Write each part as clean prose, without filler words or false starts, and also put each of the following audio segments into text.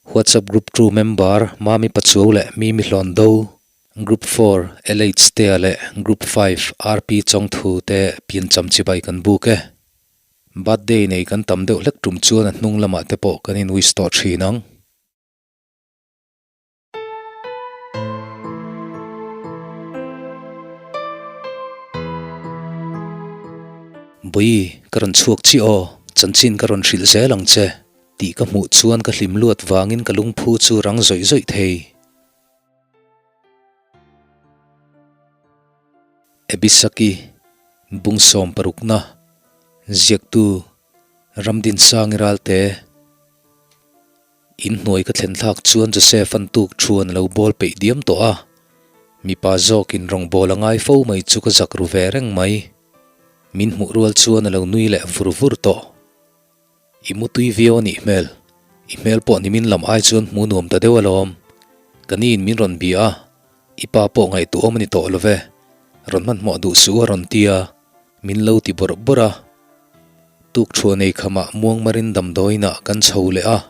WhatsApp group two member Mami Pachuau leh Mimi Hlawndo, Group four LH Tea leh Group five RP Chawngthu te piancham chibai kan buk e. Birthday nei kan tam deuh hlek tum chuan a hnung lamah te pawh kan in wish tawh thin ang. Bawi, ka rawn chhuak chiah aw, chanchin ka rawn hrilh zel ang che, tih ka hmuh chuan ka hlim luat vangin ka lungphu chu rang zawih zawih thei. Abisaki, Bungsawm parukna, Ziaktu, Ramdinsangi Ralte. In hnuai ka thlen thlak chuan Joseph an tuk thu an lo bawl peih diam tawh a, mipa zawkin rawngbâwl a ngai fo mai chu ka zak ru ve reng mai. Min hmuh rual chuan a lo nui leh vur vur tawh. I mu tui viau a nih hmel, i hmel pawh ni min lam ai chuan hmu nuam ta deuh alawm. Ka niin min rawn bia a, i pa pawh ngaihtuahawm a ni tawh lo ve, rawn hmanhmawh duh suh a rawn ti a, min lo ti bawrh bawrh a. Tukṭhuah nei khamah muangmarin damdawiinah kan chho leh a,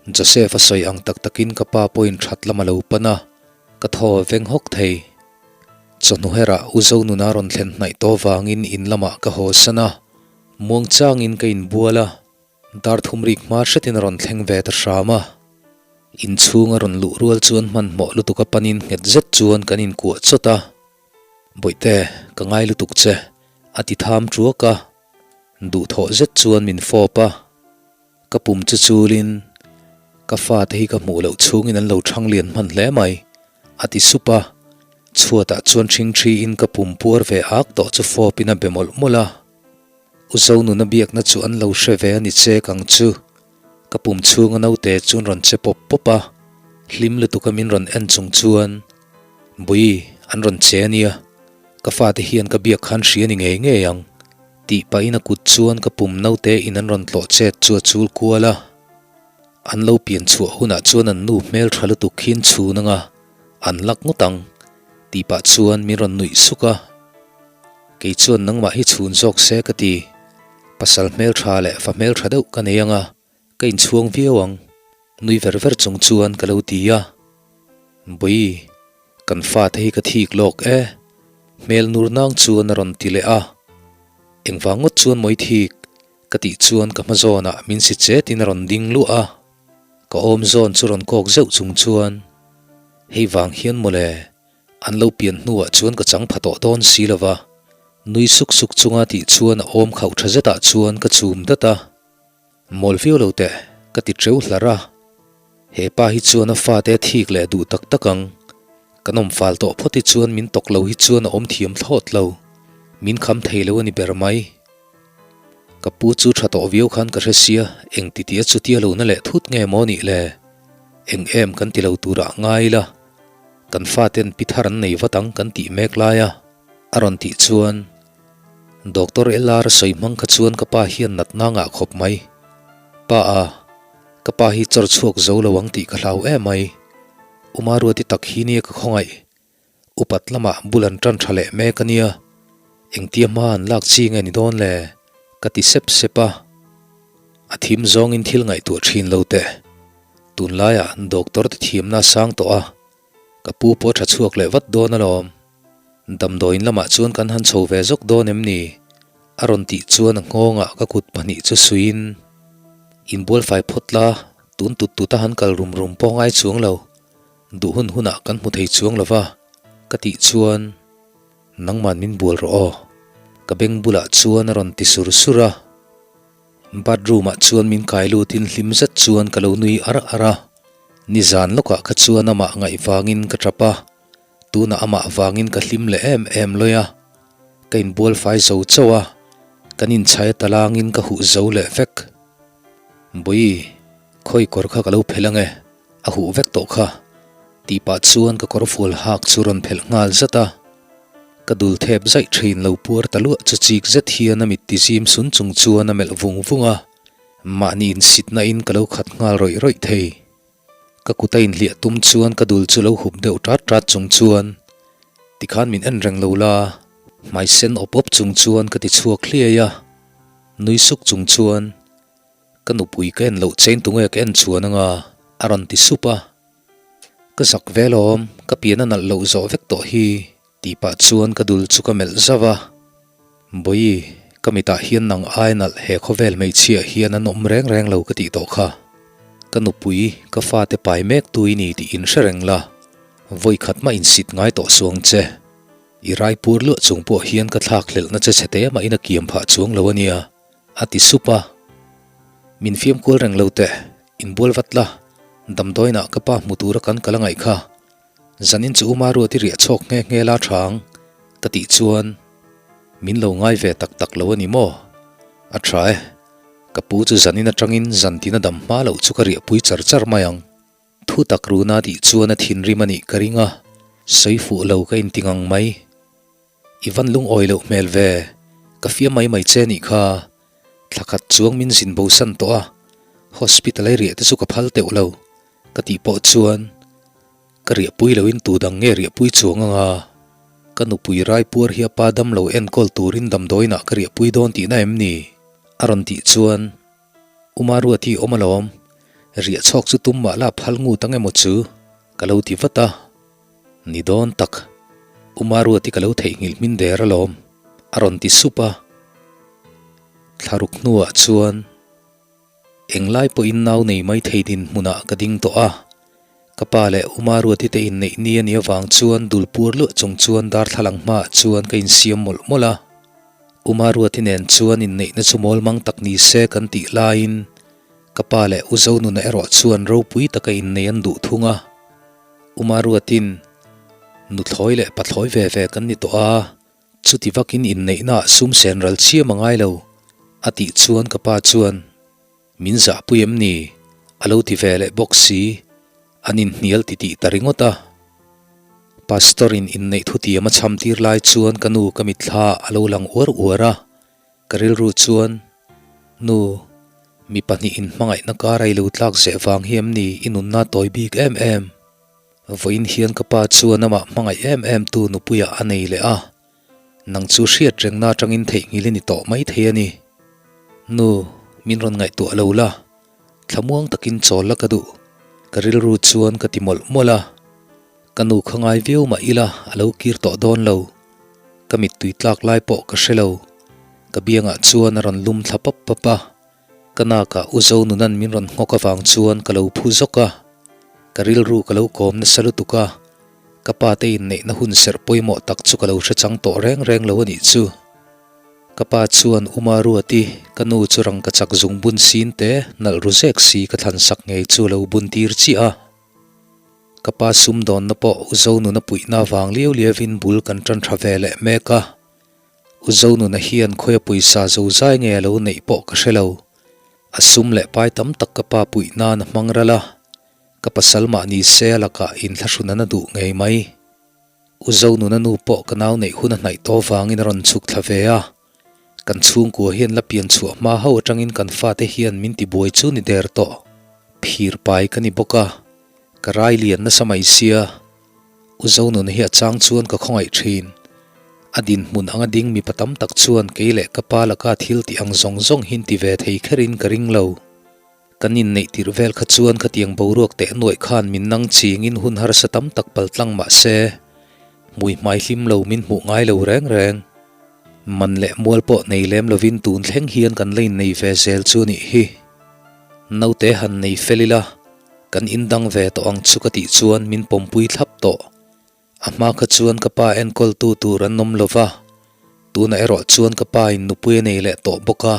Joseph a sawi ang tak takin ka pa pawhin ṭhat lam a lo pan a, ka thaw veng hawk thei. Chawhnu herah U Zonuna rawn thlen hnaih tawh vangin in lamah ka haw san a, muangchangin ka inbual a, dar thum rik hma hretin a rawn thleng ve ta hram a. Inchhung a rawn luh rual chuan hmanhmawh lutuk a panin nghet zet chuan kan inkuah chawt a. Bawihte, ka ngai lutuk che, a ti tham ṭuak a. Duhthawh zet chuan min fawp a, ka pum chu chulin, Ka fate hi ka hmuh loh chhungin an lo ṭhang lian hman hle mai, a ti sup a. Chhuatah chuan ṭhingṭhiin ka pum puar ve ak tawh chu fawpin a be mawlh mawlh a. U Zonuna biakna chu an lo hre ve a ni chek ang chu. Ka pum chhunga naute chuan rawn che pawp pawp a, hlim lutuka min rawn en chung chuan, Bui, an rawn che a nia, ka fate hian ka biak khan hria ni ngei ngei ang, tih pahin a kut chuan ka pum naute in an rawn tlawh chet chu a chul kual a. An lo pian chhuah hunah chuan an nu hmel tha lutuk khian chhun anga an lak ngawt ang, tih pah chuan min rawn nuih suk a. Kei chuan nangmah hi chhun zawk se ka ti. Pasal hmeltha leh fa hmeltha deuh ka nei anga ka inchhuang viau ang, nui ver ver chung chuan ka lo ti a. Bawi, kan fate hi ka thik lawk e, hmel nur nang chuan a rawn ti leh a. Engvang ngawt chuan mawi thik? ka tih chuan ka hma zawnah min si chetin a rawn ding luah a. Ka awm zawn chu rawn kawk zeuh chung chuan, Hei vang hian mawle, An lo pian hnuah chuan ka chang pha tawh dawn si lo va, nui suk suk chunga tih chuan a awm khauh tha zetah chuan ka chum dat a. Mawl viau lo teh, ka ti teuh hlar a. He pa hi chuan a fate a thik leh duh tak tak ang. Kan awm fal tawh phawt hi chuan min tawk lo hi chuan a awm thiam thlawt lo. Min kham thei lo a ni ber mai. Ka pu chu tha tawh viau khan ka hre sia, eng ti tia chutia lo na leh thut nge maw nih le? Eng em kan ti lo turah ngai ila. Kan faten pi thar an nei vat ang kan tih mek lai a, a rawn tih chuan Doctor LR sawi hmang kha chuan ka pa hian natna ngah khawp mai. Pa a, ka pa hi chawr chhuak zo lo ang tih ka hlau em mai. Uma Ruati tak hi nia ka khawngaih. Upat lamah bul an tan tha leh mek a nia. Engtia hma an lak chi nge ni dawn le? Ka ti sep sep a. A thim zawngin thil ngaihtuah thin lo teh. Tunlaiah doctor te thiamna a sang tawh a, ka pu pawh a tha chhuak leh vat dawn alawm. Damdawiin lamah chuan kan han chho ve zawk dawn em ni? A rawn tih chuan a nghawngah ka kut pahnih chu suiin, Inbual fai phawt la, tun tut tut a han kal rum rum pawh ngai chuang lo, duh hun hunah kan hmu thei chuang lo va, ka tih chuan, Nangman min bual rawh aw, ka beng bulah chuan a rawn ti sur sur a. Bathroom ah chuan min kai lutin hlim zet chuan ka lo nui ar ar a, nizan lawkah kha chuan amah ngaih vangin ka tap a, tunah amah vangin ka hlim leh em em lawi a, ka inbual fai zo chauh a, kan inchhai a talangin ka huh zo leh vek. Bawi, khawi kawr kha ka lo phelh ange, a huh vek tawh kha, tih pah chuan ka kawr fual hak chu rawn phelh nghal zat a. Ka dul thep zaih thin lo puar ta luah chu chik zet hian a mit ti zim sun chung chuan a melh vung vung a, mahni insitna in ka lo khat nghal rawih rawih thei. Ka kut a inhliah tum chuan ka dul chu lo hup deuh tat tat chung chuan tikhan min en reng lo la, hmai sen awp awp chung chuan ka ti chhuak hliai a, nui suk chung chuan ka nupui ka en loh chein tunge ka en chuan anga. A rawn ti sup a. Ka zak ve alawm, ka pian a nalh loh zawh vek tawh hi, tih pah chuan ka dul chu ka melh zauh a. Bawihi, ka mitah hian nang ai nalh he khawvel hmeichhiah hian an awm reng reng lo ka tih tawh kha. Ka nupui, ka fate pai mek tu i ni tih in hre reng la, vawi khat mah insit ngai tawh suang che. I raipur luah chung pawh hian ka thlak hlelhna che chhe te mahin a kiam phah chuang lo a nia. A ti sup a. Min fiam kual reng lo teh, inbual vat la, damdawiinah ka pa hmu tura kan kal a ngaih kha. Zanin chu Uma ruat i riah chhawk nghe nghe la tha ang, ka tih chuan min lo ngai ve tak tak lo a ni maw? A tha e, ka pu chu zanin atangin zan tina dam hma loh chu ka riahpui char char mai ang. Thu tak runa tih chuan a thinrim a nih ka ring a, sawi fuh lo ka inti ngang mai. I van lungawi loh hmel ve, ka fiam mai mai che nih kha. Thla khat chuang min zin bo san tawh a, hospital a i riah te chu ka phal teuh lo, ka tih pawh chuan ka riahpui loin tu dang nge riahpui chuang anga ka nupui raipuar hi a pa dam lo enkawl turin damdawiinah ka riahpui dawn tihna em ni? a rawn tih chuan Uma ruat hi awm alawm, riah chhawk chu tum mah la phal ngut ang emaw chu ka lo ti vat a. Ni dawn tak, U Maruati ka lo theihnghilh hmin der alawm, a rawn ti sup a. Thlaruk hnuah chuan englai pawhin nau nei mai thei dinhmunah ka ding tawh a. Ka pa leh U Maruati te inneih ni a nih avang chuan dul pur luah chung chuan darthlalang hmaah chuan ka insiam mawlh mawlh a. U Maruati nen chuan inneihna chu mawlmang tak ni se kan tih laiin ka pa leh U Zonuna erawh chuan ropui taka inneih an duh thung a. Umaruatin, Nuthlawi leh pathlawi ve ve kan ni tawh a, chuti vakin inneihnaah sum sen ral chiam a ngai lo, a tih chuan ka pa chuan, Min zahpui em ni? a lo ti ve leh bawk si, an inhnial titih ta ringawt a. Pastor-in inneih thutiam a chham tir lai chuan ka nu ka mitthla a lo lang uar uar a, Ka rilru chuan, Nu, mi pahnihin hmangaihna kar a i lo tlak zeh vang hi em ni i nunna tawi bik em em? Vawiin hian ka pa chuan amah hmangaih em em tu nupuiah a nei leh a, nang chu hriat rengna atangin theihnghilh i ni tawh mai thei a ni. Nu, min rawn ngaihtuah lo la, thlamuang takin chawl la ka duh, ka rilru chuan ka ti mawlh mawlh a. Ka nu kha ngai viau mah ila a lo kir tawh dawn lo. Ka mittui tlak lai pawh ka hre lo. Ka biangah chuan a rawn lum thla pap pap a. Ka nakah U Zonunan min rawn nghawk avang chuan ka lo phu zawk a. Ka rilru ka lo kawm nasa lutuk a. Ka pa te inneihna hun serh pawimawh tak chu ka lo hre chang tawh reng reng lo a nih chu. Ka pa chuan U Maruati, ka nu chu rangkachak zung bun sin te nalh ru zek si ka thlan sak ngei chu a lo bun tir chiah a. Ka pa sumdawnna pawh U Zonuna puihna vang liau liauin bul kan tan tha ve leh mek a. U Zonuna hian khawia pawisa zozai nge a lo neih pawh ka hre lo. A sum leh pai tam tak ka pa puih nan a hmang ral a, ka pasal mah ni se a lakah inthlahrun an a duh ngei mai. U Zonuna nu pawh ka nau neih hun a hnaih tawh vangin a rawn chhuk thla ve a. Kan chhungkua hian la pian chhuah hma ho atangin kan fate hian min tibuai chu ni der tawh. Phir pai ka ni bawk a, ka rai lian nasa mai sia. U Zonuna hi a chang chuan ka khawngaih thin. A dinhmun anga ding mipa tam tak chuan kei leh ka pa laka thil tih ang zawng zawng hi ti ve thei kherin ka ring lo. Kan inneih tirh vel kha chuan khatiang boruak teh nuaih khan min nang chingin hun harsa tam tak paltlang mah se, hmui hmai hlim lo min hmuh ngai lo reng reng. Man leh mual pawh nei lem lovin tun thleng hian kan la innei ve zel chu nih hi. Naute han nei fel ila, kan indang ve tawh ang chu ka tih chuan min pawmpui thlap tawh. A hma kha chuan ka pa enkawltu tur an awm lova, tunah erawh chuan ka pa in nupui a nei leh tawh bawk a,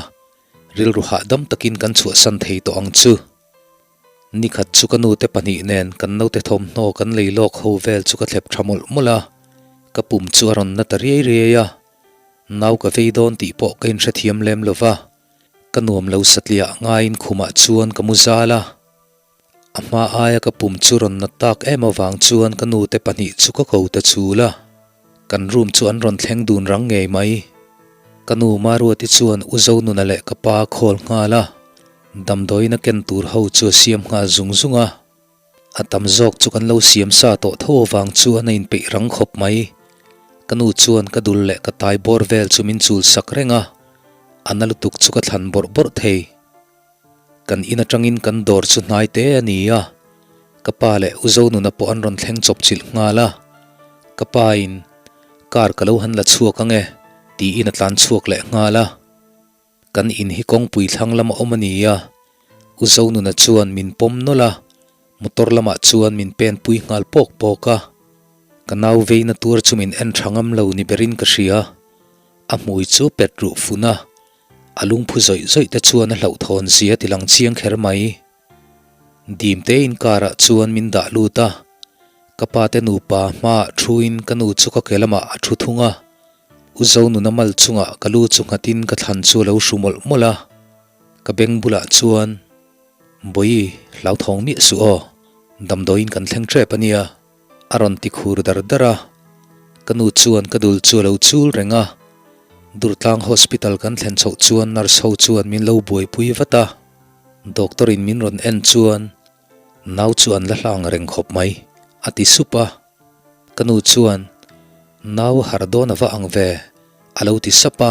rilru hahdam takin kan chhuahsan thei tawh ang chu. Nikhat chu ka nute pahnih nen kan naute thawmhnaw kan lei lawk ho vel chu ka thlep tha mawlh mawlh a, ka pum chu a rawn na ta riai riai a, nau ka vei dawn tih pawh ka inhrethiam lem lova, ka nuam lo satliah ngaiin khumah chuan ka mu zal a. A hma aia ka pum chu rawn nat tak em avang chuan ka nute pahnih chu ka ko ta chul a, kan room chu an rawn thleng dun rang ngei mai. Ka nu Maruati chuan U Zonuna leh ka pa a call nghal a, damdawiin a ken tur ho chu a siam nghal zung zung a. A tam zawk chu kan lo siam sa tawh tho avang chuan a inpeih rang khawp mai. Ka nu chuan ka dul leh ka tai bawr vel chu min chul sak reng a, a na lutuk chu ka thlan bawrh bawrh thei. Kan in atangin kan dawr chu hnai te a ni a. Ka pa leh U Zonuna pawh an rawn thleng chawp chilh nghal a, ka pa in car ka lo han la chhuak ang e tiin a tlan chhuak leh nghal a. Kan in hi kawngpui thlang lama awm a ni a, U Zonuna chuan min pawm nawlh a, motor lamah chuan min pen pui nghal pawk pawk a. Ka nau veina tuar chu min en tha ngam lo ni berin ka hria, a hmui chu pet ruh fun a, a lungphu zawih zawih te chuan a hlauhthawn zia ti lang chiang kher mai. Dim te inkarah chuan min dah lut a, ka pa te nupa hmaah thuin ka nu chu ka ke lamah a thu thung a, U Zonuna mal chungah ka lu chu nghatin ka thlan chu a lo hru mawlh mawlh a, ka beng bulah chuan, Bawi, hlauthawng miah suh aw, damdawiin kan thleng tep a nia. A rawn ti khur dar dar a, ka nu chuan ka dul chu a lo chul reng a. Durtlang Hospital kan thlen chhoh chuan nurse ho chuan min lo buaipui vat a, doctor in min rawn en chuan nau chu an la hlang reng khawp mai, a ti sup a. Ka nu chuan nau a harh dawn a va ang ve, a lo ti sap a.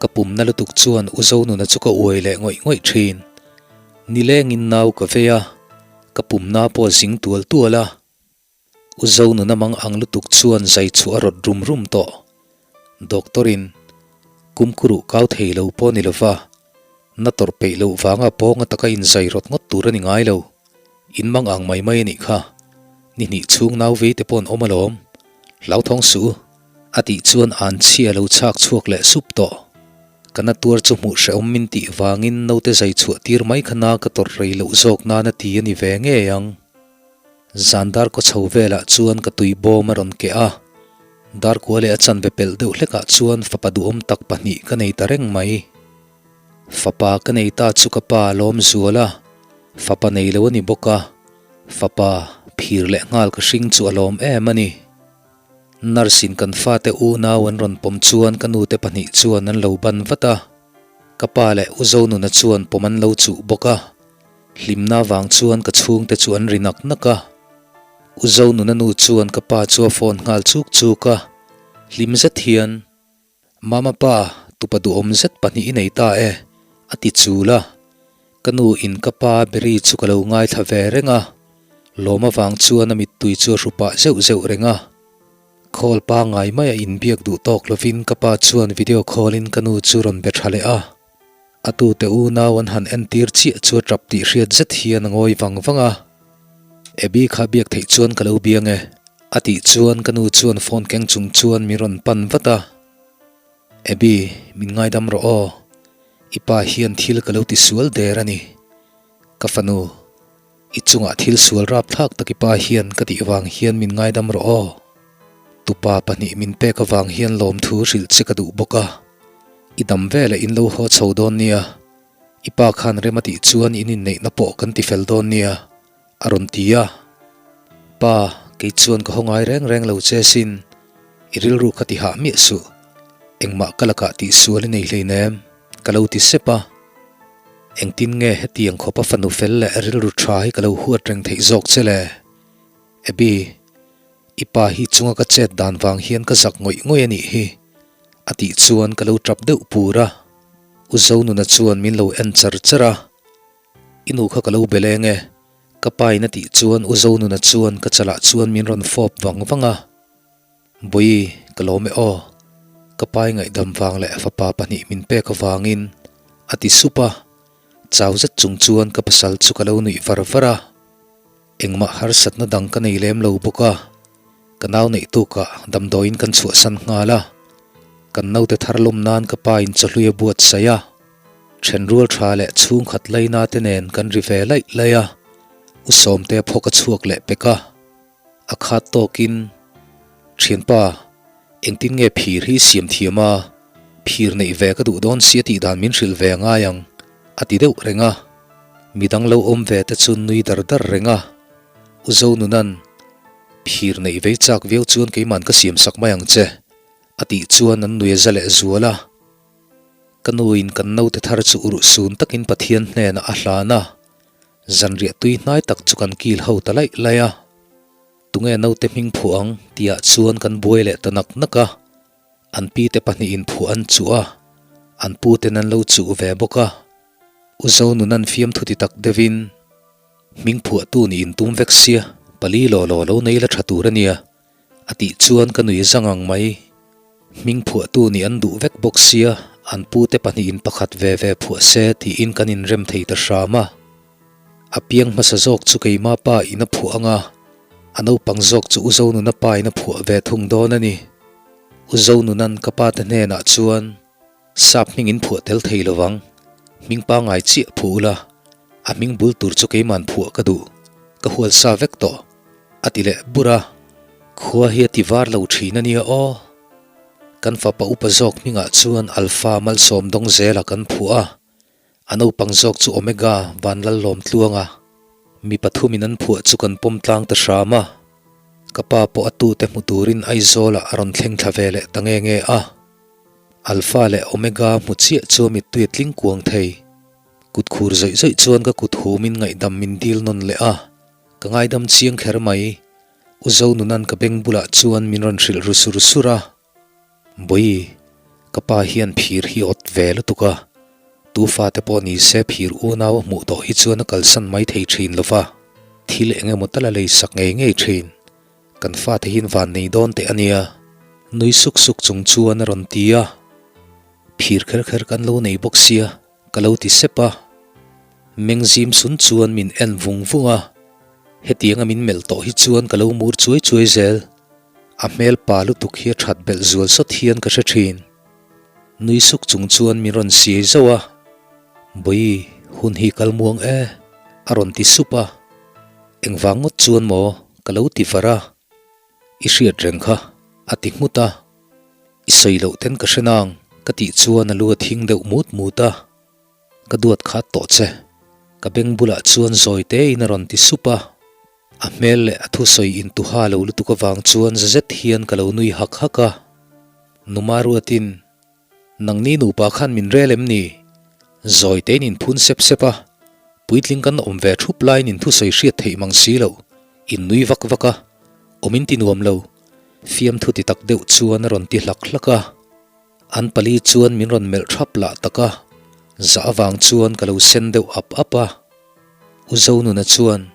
Ka pumna lutuk chuan U Zonuna chu ka uai leh ngawih ngawih thin. Nilengin nau ka vei a, ka pumna pawh a zing tual tual a. U Zonuna mang ang lutuk chuan zai chhuah a rawt rum rum tawh. Doctor in kumkuruh kau thei lo pawh ni lova, na tawrh peih loh vanga pawnga taka in zai rawt ngawt tur a ni ngai lo. In mang ang mai mai a nih kha. Ni hnih chhung nau vei te pawh an awm alawm. Hlauthawng suh u. A tih chuan an chhi a lo chhak chhuak leh sup tawh. Ka na tuar chu hmuh hrehawm min tih vangin naute zai chhuah tir mai kha na ka tawrh rei loh zawk nan a ti a ni ve ngei ang. Zan dar kaw chho velah chuan ka tui bawm a rawn keh a, darkua leh a chanve pelh deuh hlekah chuan fapa duhawm tak pahnih ka nei ta reng mai. Fapa ka nei ta chu ka pa a lawm zual a, fapa nei lo a ni bawk a, fapa phir leh nghal ka hring chu a lawm em a ni. Nurse in kan fate unau an rawn pawm chuan ka nute pahnih chuan an lo ban vat a, ka pa leh U Zonuna chuan pawm an lo chuh bawk a, hlimna vang chuan ka chhungte chu an ri nak nak a. U Zonuna nu chuan ka pa chu a phone nghal chuk chuk a, hlim zet hian, Mama pa, tupa duhawm zet pahnih i nei ta e, a ti chul a. Ka nu in ka pa Berry chu ka lo ngaithla ve reng a, lawm avang chuan a mittui chu a hru pah zeuh zeuh reng a. Call pangngai maia inbiak duh tawk lovin ka pa chuan video call in ka nu chu rawn be tha leh a. A tute unau an han entir chiah chu a tap tih hriat zet hian a ngawi vang vang a. Abby kha biak theih chuan ka lo biang e, a tih chuan ka nu chuan phone keng chung chuan min rawn pan vat a. Abby, min ngaidam rawh aw. I pa hian thil ka lo ti sual der a ni. Ka fanu, I chungah thil sual rap thlak tak i pa hian ka tih vang hian min ngaidam rawh aw. Tupa pahnih min pek avang hian lawmthu hrilh che ka duh bawk a. I dam veleh in lo haw chho dawn nia. I pa khan rem a tih chuan in inneihna pawh kan ti fel dawn nia, a rawn ti a. Pa, kei chuan ka haw ngai reng reng lo che sin. I rilru kha ti hah miah suh. Engmah ka lakah tihsual i nei hleinem, ka lo ti sep a. Engtin nge hetiang khawpa fanu fel leh rilru tha hi ka lo huat reng theih zawk che le? Abby, i pa hi chunga ka chet dan vang hian ka zak ngawih ngawih a nih hi, a tih chuan ka lo tap deuh pur a. U Zonuna chuan min lo en char char a, I nu kha ka lo be leng e, ka pa in a tih chuan U Zonuna chuan ka chalah chuan min rawn fawp vang vang a. Bawi, ka lawm e aw. Ka pai ngaihdam vang leh fapa pahnih min pek avangin a ti sup a, chau zet chung chuan ka pasal chu ka lo nuih var var a. Engmah harsatna dang ka nei lem lo bawk a, ka nau neih tukah damdawiin kan chhuahsan nghal a. Kan naute thar lawm nan ka pa in chawhlui a buatsaih a, thenrual tha leh chhungkhat laina te nen kan ri ve laih laih a, U Sawmte phawk a chhuak leh pek a. A khat tawkin, Thianpa, engtin nge phir hi siam thiam a, phir neih ve ka duh dawn si a tih dan min hrilh ve a ngai ang, a ti deuh reng a. Midang lo awm ve te chu nui dar dar reng a. U Zonunan, Phir neih vei chak viau chuan keiman ka siam sak mai ang che, a tih chuan an nui a za leh zual a. Ka nuin kan naute thar chu urh sun takin Pathian hnenah a hlan a. Zanriah tui hnai tak chu kan kil ho ta laih laih a, tunge naute hming phuah ang tihah chuan kan buai leh ta nak nak a, an pi te pahnihin phuah an chuh a, an pu ten an lo chuh ve bawk a. U Zonunan fiamthu ti tak deuhin, Hming phuahtu nih in tum vek sia, pali law law lo nei la tha tur a nia, a tih chuan ka nui zang ang mai. Hming phuahtu nih an duh vek bawk sia, an pute pahnihin pakhat ve ve phuah se tiin kan inrem thei ta hram a. A piang hmasa zawk chu keima pa in a phuah ang a, a naupang zawk chu U Zonuna pa in a phuah ve thung dawn a ni. U Zonunan ka pate hnenah chuan. Sap hming in phuah tel thei lo vang. Hming pangngai chiah phuh ula, a hming bul tur chu keiman phuah ka duh. Ka hual sa vek tawh. A ti leh bur a. Khua hi a ti var lo thin a nia aw. Kan fapa upa zawk hmingah chuan Alpha Malsawm dawng zela kan phuah a. A naupang zawk chu Omega Vanlallawm tluanga mi pathumin an phuah chu kan pawm tlang ta hram a. Ka pa pawh a tute hmu turin Aizawlah a rawn thleng thla ve leh ta nge nge a. Alpha leh Omega hmu chiah chu a mittui a tling kuang thei. Kut khur zawih zawih chuan ka kut humin ngaihdam min dil nawn leh a, ka ngaidam chiang kher mai. U Zonunan ka beng bulah chuan min rawn hrilh ru sur sur a. Bawi, ka pa hian phir hi awt ve lutuk a, tu fate pawh ni se phir unau a hmuh tawh hi chuan a kalsan mai thei thin lo va, thil eng emaw tal a lei sak ngei ngei thin. Kan fate hian van nei dawn teh a nia, nui suk suk chung chuan a rawn ti a. Phir kher kher kan lo nei bawk sia, ka lo ti sep a. Meng zim sun chuan min en vung vung a, hetianga min melh tawh hi chuan ka lo mur chuai chuai zel. A hmel pa lutuk hi a that belh zual sawt hian ka hre thin. Nui suk chung chuan min rawn siai zauh a, Bawi, hun hi kal muang e, a rawn ti sup a. Engvang ngawt chuan maw? Ka lo ti var a, I hriat reng kha, a ti nghut a. I sawi loh ten ka hre nang, ka tih chuan a lu a thing deuh mut mut a. Ka duat khat tawh che, ka beng bulah chuan zawi tein a rawn ti sup a. A hmel leh a thusawi intuha lo lutuk avang chuan za zet hian ka lo nui hak hak a. Numa ruatin, Nangni nupa khan min rel em ni? Zawi tein in phun sep sep a, puitling kan awm ve thup laiin in thusawi hriat theih mang si lo, in nui vak vak a, awm in ti nuam lo. Fiamthu ti tak deuh chuan a rawn ti hlak hlak a. An pali chuan min rawn melh thap lah tak a, zah avang chuan ka lo sen deuh ap ap a. U Zonuna chuan,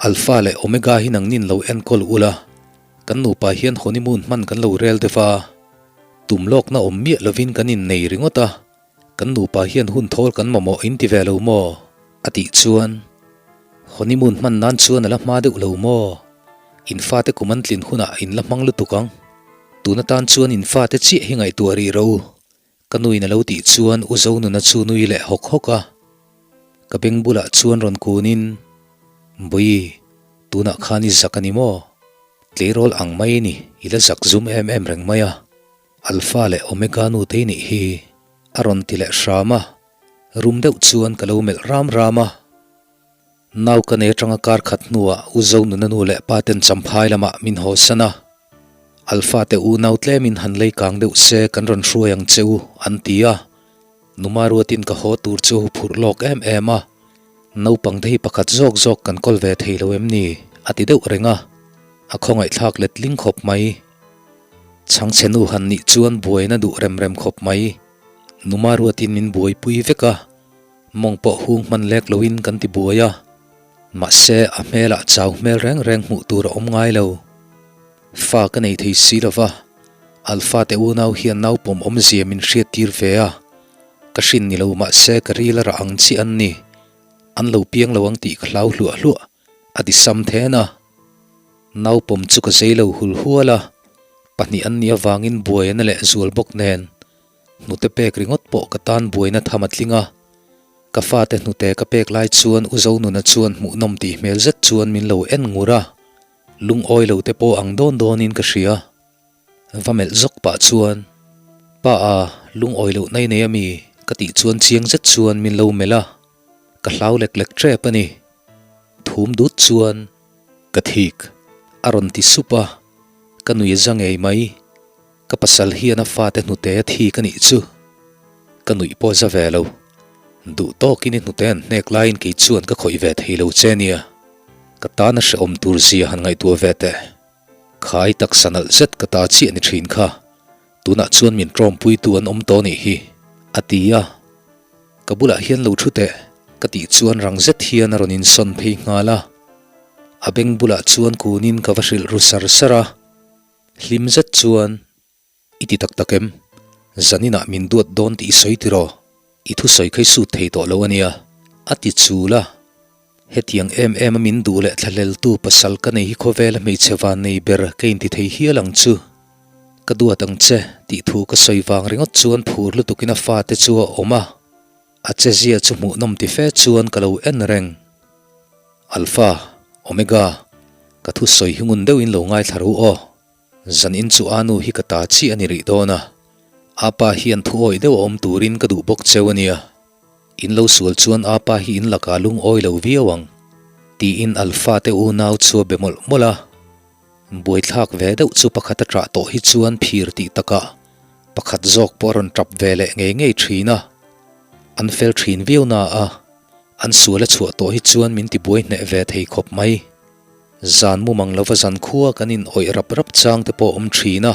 Alpha leh Omega hi nangnin lo enkawl ula, kan nupa hian honeymoon hman kan lo rel deuh a. Tum lawkna awm miah lovin kan innei ringawt a, kan nupa hian hun thawl kan mamawh in ti ve lo maw? A tih chuan, Honeymoon hman nan chuan a la hma deuh lo maw? In fate kum an tlin hunah in la hmang lutuk ang. Tun atan chuan in fate chiah hi ngaihtuah rih ro. Ka nuin a lo tih chuan U Zonuna chu nui leh hawk hawk a. Ka beng bulah chuan rawn kunin, Bawi, tunah khan i zak a ni maw? Tleirawl ang mai i ni, i la zak zum em em reng mai a. Alpha leh Omega nu te i nih hi, a rawn ti leh hram a. Rum deuh chuan ka lo melh ram ram a. Nau ka nei atanga kar khat hnuah U Zonuna nu leh pa ten Champhai lamah min hawsan a. Alpha te unau tlemin han lei kang deuh se kan rawn hruai ang che u an ti a. Numa ruatin ka haw tur chu phurh lawk em em a. Naupang te hi pakhat zawk zawk kan kawl ve thei lo em ni? a ti deuh reng a. A khawngaihthlak letling khawp mai. Chhangchhe nu han nih chuan buaina duh rem rem khawp mai. Numa ruatin min buaipui vek a. Mawng pawh hung hman lek loin kan ti buai a, mahse a hmelah chau hmel reng reng hmuh tur a awm ngai lo. Fa ka nei thei si lo va, Alpha te unau hian naupawm awmzia min hriattir ve a, ka hrin ni lo mahse ka ril a rah ang chiah an ni, an lo piang lo ang tih ka hlau hluah hluah, a ti sam then a. Naupawm chu ka zei lo hul hual a, pahnih an nih avangin buai a na leh zual bawk nen. Hnute pek ringawt pawh ka tan buaina tham a tling a, ka fate hnute ka pek lai chuan U Zonuna chuan hmuhnawm tih hmel zet chuan min lo en ngur a, lungawi lo te pawh ang dawn dawnin ka hria. Va melh zawk pah chuan, Pa a, lungawi loh nai nei ami? ka tih chuan chiang zet chuan min lo melh a, ka hlau lek lek tep a ni. Thum dut chuan, Ka thik, a rawn ti sup a, ka nui za ngei mai. Ka pasal hian a fate hnute a thik a nih chu. Ka nuih pawh za ve lo. Duh tawkin i hnute an hnek laiin kei chuan ka khawih ve thei lo che nia. Ka tana hrehawm tur zia han ngaihtuah ve teh. Khai taksa nalh zet ka ta chiah ni thin kha. Tunah chuan min tawmpuitu an awm tawh nih hi, a ti a. Ka bulah hian lo thu teh. Ka tih chuan rang zet hian a rawn insawn phei nghal a. A beng bulah chuan kunin ka va hrilh ru sar sar a. Hlim zet chuan, I ti tak tak em? Zaninah min duat dawn tih i sawi tiraw? I thusawi kha i sut thei tawh lo a nia, a ti chul a. Hetiang em em a min duh leh thlahleltu pasal ka nei hi khawvela hmeichhe van nei ber ka inti thei hial ang chu. Ka duat ang che tih thu ka sawi vang ringawt chuan phur lutukin a fate chu a awm a, a chezia chu hmuhnawm ti fe chuan ka lo en reng. Alpha, Omega, ka thusawi hi ngun deuhin lo ngaithla ru aw. Zanin chu a nu hi ka ta chiah a ni rih dawn a, apa hian thu awih deuh a awm turin ka duh bawk cheu a nia. In lo sual chuan apa hi in lakah lungawi lo viau ang, tiin Alpha te unau chu a be mawlh mawlh a. Buaithlak ve deuh chu pakhat a ṭah tawh hi chuan phir tih takah pakhat zawk pawh a rawn ṭap ve leh ngei ngei ṭhin a. An fel ṭhin viau na a, an sual a chhuah tawh hi chuan min tibuai hneh ve thei khawp mai. Zan mumang lova zan khua kan in awih rap rap chang te pawh a awm ṭhin a.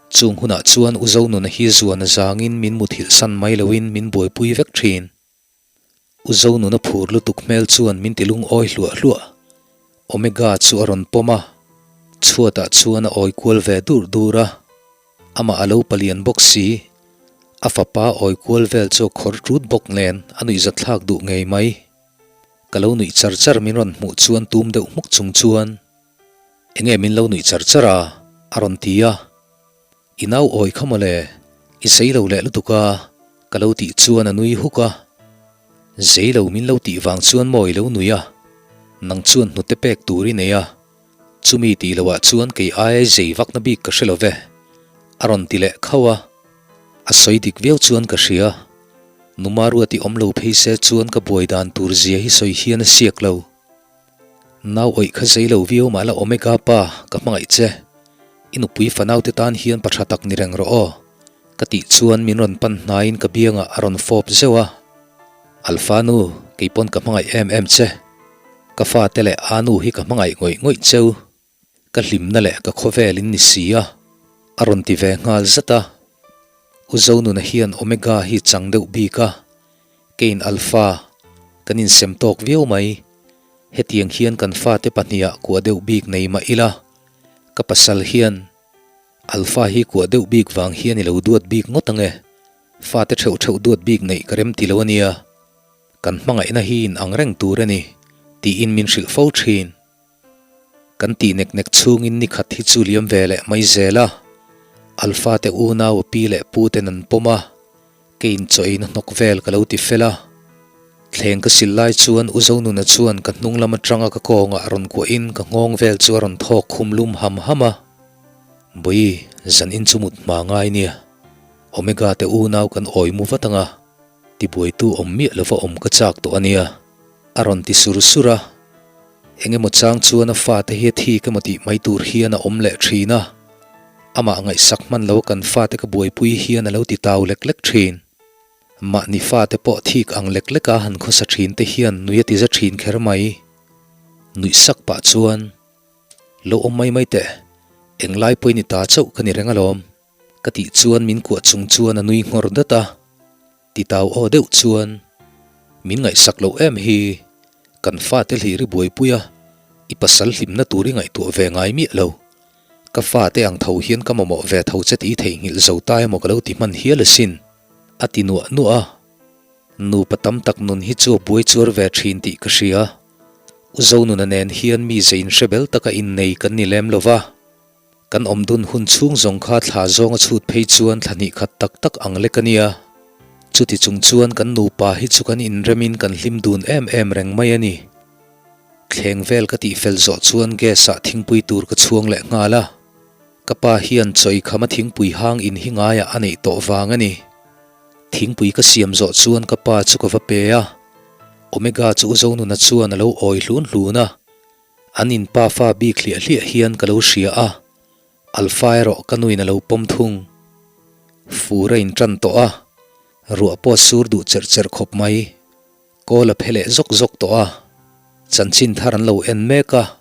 Chung hunah chuan U Zonuna hi zuan a zangin min muthilh san mai loin min buaipui vek thin. U Zonuna phur lutuk hmel chuan min ti lungawi hluah hluah. Omega chu a rawn pawm a, chhuatah chuan a awi kual ve dur dur a. Amah a lo palian bawk si. A fapa awi kual vel chu a khawr ṭut bawk nen a nuihzatthlak duh ngei mai. Ka lo nuih char char min rawn hmuh chuan tum deuh hmuk chung chuan. Enge min lo nuih char char a? a rawn ti a. I nau awi kha mawle, i zei lo leh lutuk a, ka lo tih chuan a nui huk a. Zei lo min lo tih vang chuan maw i lo nui a, nang chuan hnute pek tur i nei a, chumi tih loh ah chuan kei aia zei vakna bik ka hre lo ve, a rawn ti leh khauh a. A sawi dik viau chuan ka hria. Numa ruat i awm lo phei se chuan ka buai dan tur zia hi sawi hian a siak lo. Nau awih kha zei lo viau mah la Omega pa, ka hmangaih che. I nupui fanau te tan hian pa tha tak ni reng rawh aw. Ka tih chuan min rawn pan hnaiin ka biangah a rawn fawp zeuh a. Alpha nu, keipawn ka hmangaih em em che. Ka fate leh a nu hi ka hmangaih ngawih ngawih cheu. Ka hlimna leh ka khawvel in ni si a, a rawn ti ve nghal zat a. U Zonuna hian Omega hi chang deuh bik a, keiin Alpha kan insem tawk viau mai. Hetiang hian kan fate pahniha kuah deuh bik nei mah ila, ka pasal hian Alpha hi kuah deuh bik vang hian i lo duat bik ngawt ang e. Fate theuh theuh duat bik neih ka rem ti lo a nia. Kan hmangaihna hi in ang reng tur a ni, tiin min hrilh fo thin. Kan tih nek nek chhungin ni khat hi chu liam ve leh mai zel a, Alpha te unau a pi leh pu ten an pawm a, keiin chaw eina hnawk vel ka lo ti fel a. Thleng ka sil lai chuan U Zonuna chuan ka hnung lam atanga ka kawngah rawn kuahin ka nghawng vel chu a rawn thawk khum lum ham ham a. Bawi, zan in chu mut hma ngai nia. Omega te unau kan awi mu vat anga, tibuaitu awm miah lova awm ka chak tawh a nia, a rawn ti sur sur a. Eng emaw chang chuan a fate hi a thik emaw tih mai tur hian a awm leh thin a, amah ngaihsak hman lo kan fate ka buaipui hian a lo ti tau lek lek thin. Mahni fate pawh thik ang lek lek a han khawsa thin te hian nui a ti za thin kher mai. Nuih sak pah chuan, Lo awm mai mai teh, englai pawhin i ta chauh ka ni reng alawm, ka tih chuan min kuah chung chuan a nui nghawr dat a. Titau aw deuh chuan, Min ngaihsak loh em hi, kan fate hlir i buaipui a, i pasal hlimna tur i ngaihtuah ve ngai miah lo. Ka fate ang tho hian ka mamawh ve tho che tih i theihnghilh zo ta emaw ka lo ti hman hial asin, a ti nuah nuah a. Nupa tam tak nun hi chu a buai chuar ve thin tih ka hria. U Zonuna nen hian mi ze inhrebel taka innei kan ni lem lo va. Kan awm dun hun chhung zawng kha thla zawng a chhut phei chuan thla hnih khat tak tak ang lek a nia. Chuti chung chuan kan nupa hi chu kan inremin kan hlim dun em em reng mai a ni. Thleng vel ka tihfel zawh chuan gas ah thingpui tur ka chhuang leh nghal a. Ka pa hian chawi khama thingpui hang in hi ngaiah a neih tawh vang a ni. Thingpui ka siam zawh chuan ka pa chu ka va pe a. Omega chu U Zonuna chuan a lo awi hlun hlun a. An in pa fa bik hliah hliah hian ka lo hria a, Alpha erawh ka nuin a lo pawm thung. Fur a intan tawh a, ruah pawh a sur duh cherh cherh khawp mai. Kawl a phe leh zawk zawk tawh a, chanchin thar an lo en mek a.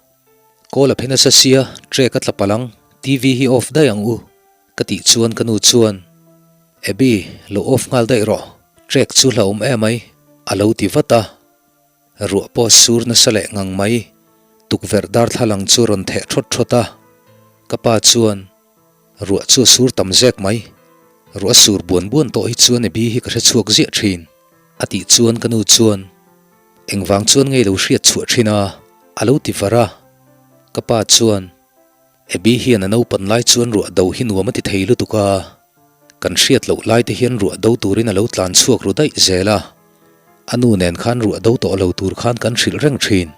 Kawl a phe nasa sia, trek a tla palh ang, TV hi off daih ang u, ka tih chuan ka nu chuan, Abby, lo off nghal daih rawh, trek chu hlauhawm emai, a lo ti vat a. Ruah pawh sur nasa leh ngang mai, tukverh darthlalang chu rawn theh thawt thawt a. Ka pa chuan, Ruah chu a sur tam zek mai, ruah a sur buan buan tawh hi chuan Abby hi ka hre chhuak ziah thin, a tih chuan ka nu chuan, Engvang chuan ngei lo hriat chhuah thin a? a lo ti var a. Ka pa chuan, Abby hian a naupan lai chuan ruah do hi nuam a ti thei lutuk a, kan hriat loh lai te hian ruah do turin a lo tlan chhuak ru daih zel a, a nu nen khan ruah do tawh lo tur khan kan hrilh reng thin.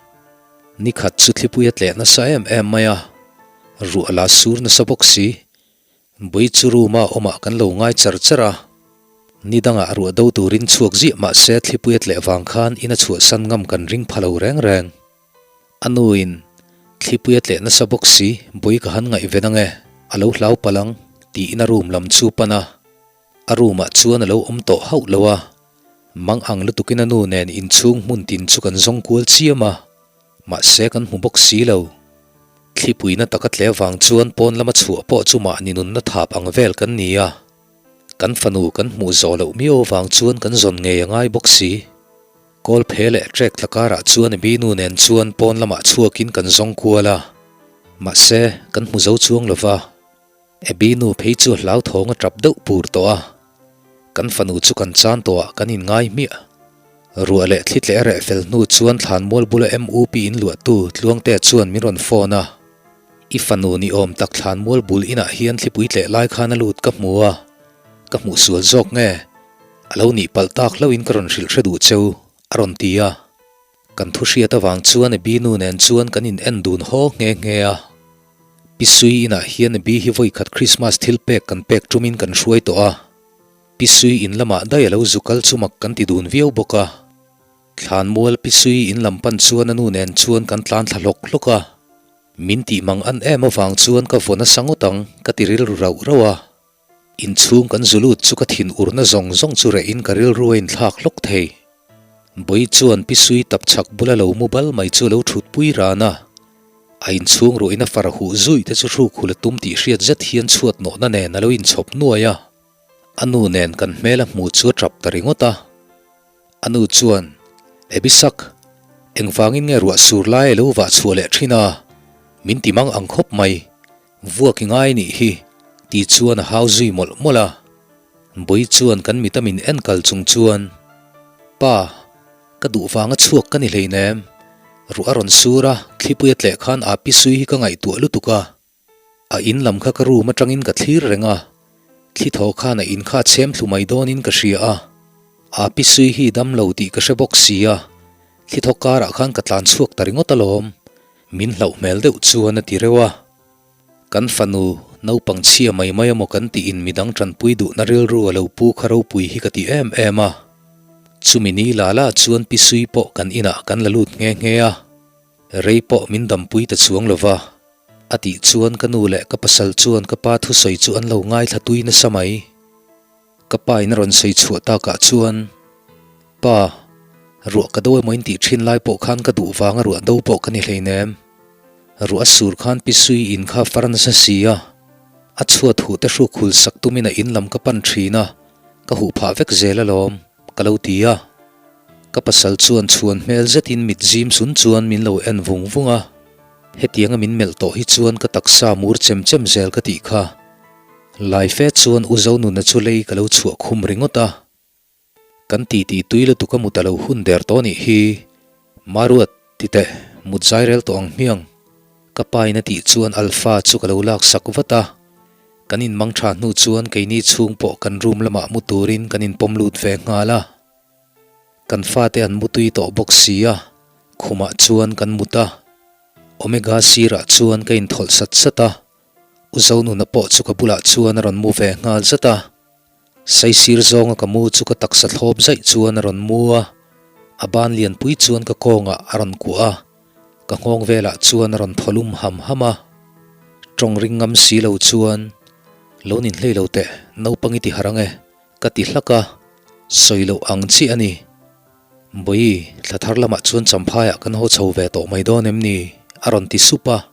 Ni khat chu thlipui a tleh nasa em em mai a, ruah la sur nasa bawk si. Bui chu room a awmah kan lo ngai char char a, ni dangah ruah do turin chhuak ziah mah se thlipui a tleh vang khan in a chhuahsan ngam kan ring pha lo reng reng. A nuin, Thlipui a tleh nasa bawk si, bui ka han ngaihven ange, a lo hlau palh ang, tiin a room lam chu pan a. A room ah chuan a lo awm tawh hauh lo a. Mang ang lutukin a nu nen inchhung hmun tin chu kan zawng kual chiam a, mahse kan hmu bawk si lo. Thlipuina taka tle vang chuan pawn lama chhuah pawh chu mahni nunna thap ang vel kan ni a. Kan fanu kan hmuh zawh loh miau vang chuan kan zawn ngei a ngai bawk si. Kawl phe leh trek tla karah chuan i binu nen chuan pawn lamah chhuakin kan zawng kual a, mahse kan hmu zo chuang lo va. Abby nu phei chu a hlauthawng a tap deuh pur tawh a, kan fanu chu kan chan tawhah kan inngai hmiah. Ruah leh thli tleh a reh fel hnu chuan thlanmual bula MUP in luahtu Tluangtea chuan min rawn phone a, I fanu ni awm tak thlanmual bul inah hian thlipui tleh lai khan a lut ka hmu a, ka hmuh sual zawk nge? A lo nih palh tak hlauhin ka rawn hrilh hre duh cheu, a rawn ti a. Kan thu hriat avang chuan Abby nu nen chuan kan in en dun haw nghe nghe a. Pi Sui inah hian Abby hi vawikhat Christmas thil pek kan pek tumin kan hruai tawh a. Pi Sui in lamah daih a lo zu kal chu mak kan ti dun viau bawk a. Thlanmual Pi Sui in lam pan chuan a nu nen chuan kan tlan thla hlawk hlawk a. Min tih mang an em avang chuan ka vaw nasa ngawt ang ka ti rilru rauh rauh a. Inchhung kan zu lut chu ka thin urna zawng zawng chu reh in ka rilru a inthlak hlawk thei. Bawi chuan pi sui tap chhak bula lo mu bal mai chu lo thut pui ran a. A inchhung ruah in a far huh zui te chu hruk hul a tum tih hriat zet hian chhuat nawhna nen a lo inchhawp nuai a. A nu nen kan hmel a hmu chu a tap ta ringawt a. A nu chuan, Ebisak, engvangin nge ruah sur lai a lo vah chhuah leh thin a? Min ti mang ang khawp mai. Vuak i ngai nih hi, ti chuan a hau zui mawlh mawlh a. Bawi chuan kan mit a min en kal chung chuan, Pa, ka duh vanga chhuak ka ni hleinem. Ruah a rawn sur a, thlipui a tleh khan a pi sui hi ka ngaihtuah lutuk a. A in lam kha ka room atangin ka thlir reng a, thli thaw khan a in kha a chhem thlu mai dawnin ka hria a. A pi sui hi dam lo tih ka hre bawk si a, thli thaw karah khan ka tlan chhuak ta ringawt alawm. Min hlauh hmel deuh chuan a ti reuh a. Kan fanu, naupang chhia mai mai emaw kan tiin midang tanpui duhna rilru a lo pu kha ropui hi ka ti em em a. Chumi ni la la chuan pi sui pawh kan inah kan la lut nghe nghe a. Rei pawh min dampui ta chuang lo va. A tih chuan ka nu leh ka pasal chuan ka pa thusawi chu an lo ngaithla tui nasa mai. Ka pa in a rawn sawi chhuah takah chuan, Pa, ruah ka do emaw in tih thin lai pawh khan ka duh vanga ruah do pawh ka ni hleinem. Ruah a sur khan pi sui in kha far nasa si a, a chhuat huh te hruk hul sak tumin a in lam ka pan thin a, ka huh phah vek zel alawm, ka lo ti a. Ka pasal chuan chhuan hmel zetin mit zim sun chuan min lo en vung vung a, hetianga min melh tawh hi chuan ka taksa mur chem chem zel ka tih kha. Lai fe chuan U Zonuna chu lei ka lo chhuah khum ringawt a, kan ti ti tui lutuk a mut a lo hun der tawh nih hi. Maruat, ti teh, mut zai rel tawh ang hmiang. Ka pa in a tih chuan Alpha chu ka lo lak sak vat a, kan in mang tha hnu chuan keini chhung pawh kan room lamah mu turin kan in pawm lut ve nghal a. Kan fate an mu tui tawh bawk si a, khumah chuan kan mut a. Omega sirah chuan ka inthawlh sat sat a. U Zonuna pawh chu ka bulah chuan a rawn mu ve nghal zat a, saisir zawnga ka mu chu ka taksa thlawp zaih chuan a rawn mu a, a ban lianpui chuan ka kawngah a rawn kuah a, ka nghawng velah chuan a rawn thaw lum ham ham a. Tawng ring ngam si lo chuan, Lo ninhlei lo teh, naupang i ti harh ang e, ka ti hlak a, sawi loh ang chiah a ni. Bawi, thla thar lamah chuan Champhaiah kan haw chho ve tawh mai dawn em ni? a rawn ti sup a.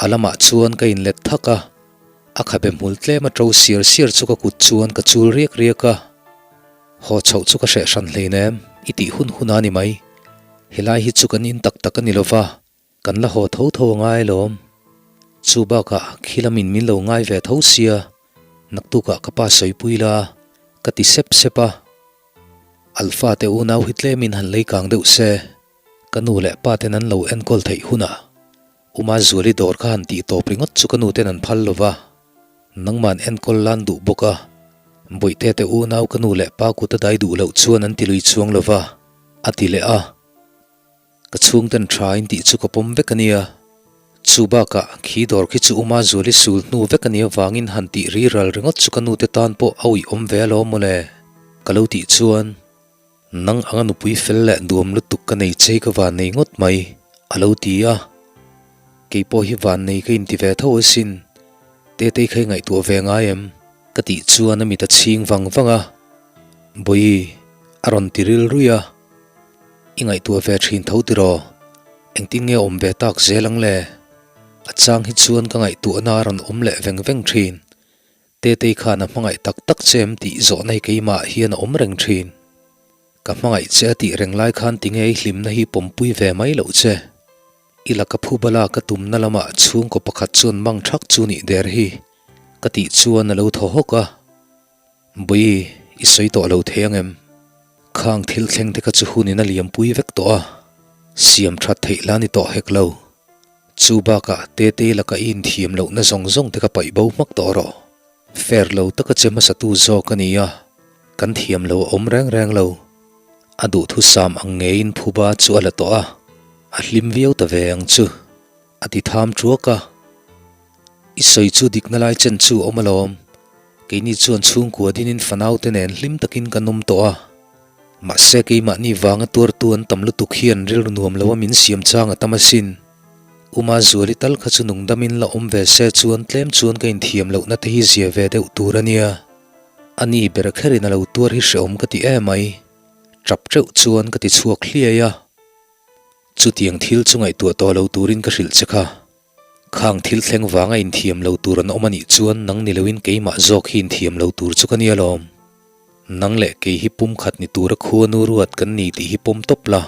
A lamah chuan ka inlet thak a, a khabe hmul tlem a to siar siar chu ka kut chuan ka chul riak riak a. Haw chhoh chu ka hreh hran hleinem, i tih hun hun a ni mai. Helai hi chu kan in tak tak a ni lova, kan la haw tho tho a ngai alawm. Chu bakah khi lamin min lo ngai ve tho sia, naktukah ka pa sawipui la, ka ti sep sep a. Alpha te unau hi tlemin han lei kang deuh se, ka nu leh pa ten an lo enkawl theih hunah Uma Zuali dawr kha han tih tawp ringawt chu ka nu ten an phal lova, nangman enkawl lan duh bawk a, Bawihte te unau ka nu leh pa kut a dai duh loh chuan an ti lui chuang lova, a ti leh a. Ka chhungten tha in tih chu ka pawm vek a nia. Chu bakah khi dawr khi chu Uma Zuali sul hnu vek a nia vangin han tih ri ral ringawt chu ka nu te tan pawh a uih awm ve alawm mawle ka lo tih chuan Nang anga nupui fel leh duam lutuk ka nei chei ka van nei ngawt mai, a lo ti a. Kei pawh hi van nei ka inti ve tho asin, Tetei kha i ngaihtuah ve ngai em? Ka tih chuan a mit a chhing vang vang a, Bawihi, a rawn ti ril ruih a. I ngaihtuah ve thin tho tiraw? Engtin nge awm ve tak zel ang le? A chang hi chuan ka ngaihtuahna a rawn awm leh veng veng thin. Tetei khan a hmangaih tak tak che em tih zawhna hi keimah hian a awm reng thin. Ka hmangaih che a tih reng lai khan tinge i hlimna hi pawmpui ve mai loh che. I laka phubala ka tumna lamah chhungkaw pakhat chuan mang thak chu nih der hi ka tih chuan a lo thaw hawk a. Bawihi, i sawi tawh lo thei ang em? Khang thil thleng te kha chu hunin a liampui vek tawh a, siam that theih la ni tawh hek lo. Chu bakah Tetei laka i inthiam lohna zawng zawng te kha paih bo hmak tawh rawh. Fair lo taka che hmasatu zawk a ni a, kan thiam lo a awm reng reng lo. A duhthusam ang ngeiin phuba chu a la tawh a, a hlim viau ta ve ang chu, a ti tham ṭuak a. I sawi chu dikna lai chen chu a awm alawm. Keini chuan chhungkua dinin fanaute nen hlim takin kan awm tawh a. Mahse keimahni vanga tuartu an tam lutuk hian rilru nuam lo a min siam chang a tam asin. Uma Zuali tal kha chu nungdamin la awm ve se chuan tlem chuan ka inthiam lohna te hi zia ve deuh tur a nia. A ni ber kherin a lo tuar hi hrehawm ka ti emai. Tap teuh chuan ka ti chhuak hliai a. Chutiang thil chu ngaihtuah tawh lo turin ka hrilh che kha. Khang thil thleng vanga inthiam lo tur an awm a nih chuan nang ni loin keimah zawk hi inthiam lo tur chu ka nia lawm. Nang leh kei hi pumkhat ni tura khuanu ruat kan ni tih hi pawm tawp la.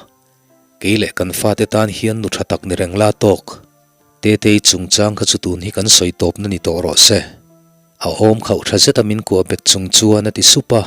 Kei leh kan fate tan hian nu tha tak ni reng la tawk. Tetei chungchang kha chu tun hi kan sawi tawpna ni tawh rawh se. A awm khauh tha zeta min kuah bet chung chuan a ti sup a.